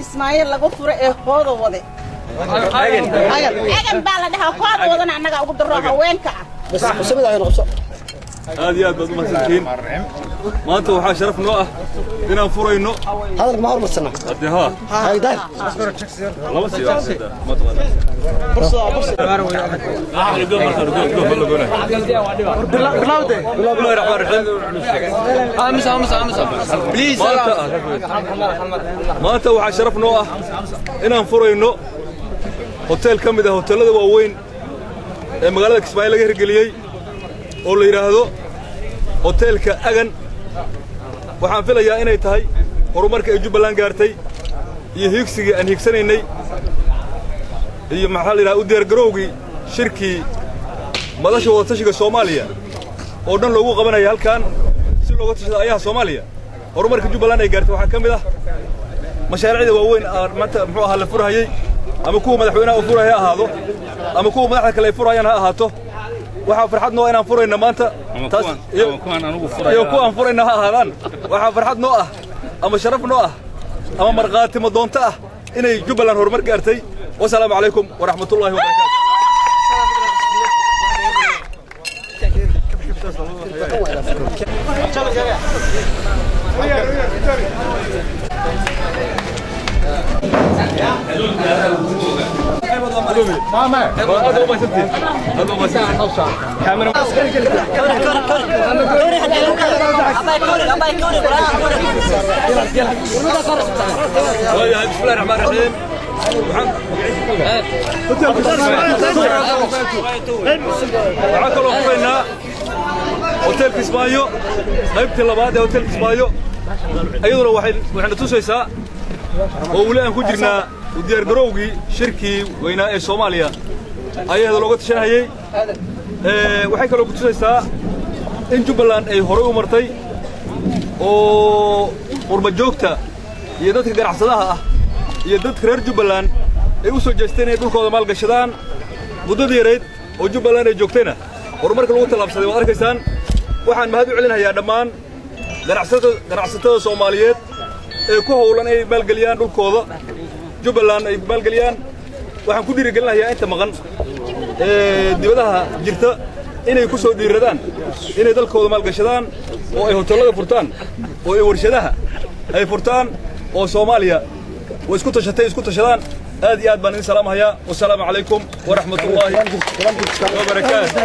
Ismaaciil lagu furo ee hooda wade agan baa la dhahaa hooda wadana annaga ugu daro haweenka ah aad iyo aad baad u mahadsantihiin. Maanta waxaa sharaf noo ah inaan furayno hadalka ma hormarsana haddii haa haydan laba sii waa sida ma taqaanaa. Bismillahi raxmaani raxiim. Maanta waxaa sharaf noo ah inaan furayno hotel ka mid ah hoteellada waaweyn ee magaalada Kismaayo laga hirgeliyey oo la yidhaahdo hoteelka Agan. Waxaan filayaa inay tahay horumarka ay Jubbaland gaartay iyo hiigsigii aan hiigsanaynay iyo maxaa la yidhaha u diyaargarowgii shirkii madasha wadatashiga Soomaaliya oo dhan loogu qabanaya halkan si looga tashado ayaha Soomaaliya. Horumarka Jubbaland ay gaartay waxaa ka mid ah mashaariicda waaweyn aan maanta muxuu ahaa la furhayey, ama kuwa madaxweynaha uu furaya ha ahaado ama kuwa madaxda kale ay furayaan ha ahaato. Waxaa farxad noo inaan furayna maanta taas iyo kuwa aan furayna ha ahaadaan. Waxaa farxad noo ah ama sharaf noo ah ama markhaati madoonto ah inay Jubbaland horumar gaartay. Wasalaamu calaykum waraxmatullaahi wabarakaatu. بسم الله الرحمن الرحيم. Waxaan kaloo furaynaa hotel Kismaayo, qaybtii labaad ee hotel Kismaayo. Iyaduna waxayna tusaysaa oo weli aan ku jirnaa u diyaargarowgii shirkii weynaa ee Soomaaliya ayaada looga tashanayay. Waxay kaloo ku tusaysaa in Jubbaland ay horey u martay oo qurba joogta iyo dadka ganacsadaha ah iyo dadka reer Jubbaland ay u soo jeesteen inay dhulkooda maalgashadaan. Muddadii yarayd oo Jubbaland ay joogtayna horumarka lagu tallaabsaday waad arkaysaan. Waxaan mahad u celinayaa dhammaan ganacsatada Soomaaliyeed ee ku howlan inay maalgeliyaan dhulkooda Jubbaland ay maalgeliyaan. Waxaan ku dhiirigelinayaa inta maqan ee dibadaha jirta inay ku soo dhiiradaan inay dalkooda maalgashadaan oo ay hoteellada furtaan oo ay warshadaha ay furtaan oo Soomaaliya way isku tashatay isku tashadaan. Aad iyo aad baan idin salaamahayaa. Wasalaamu calaykum waraxmatullaahi wabarakaatu.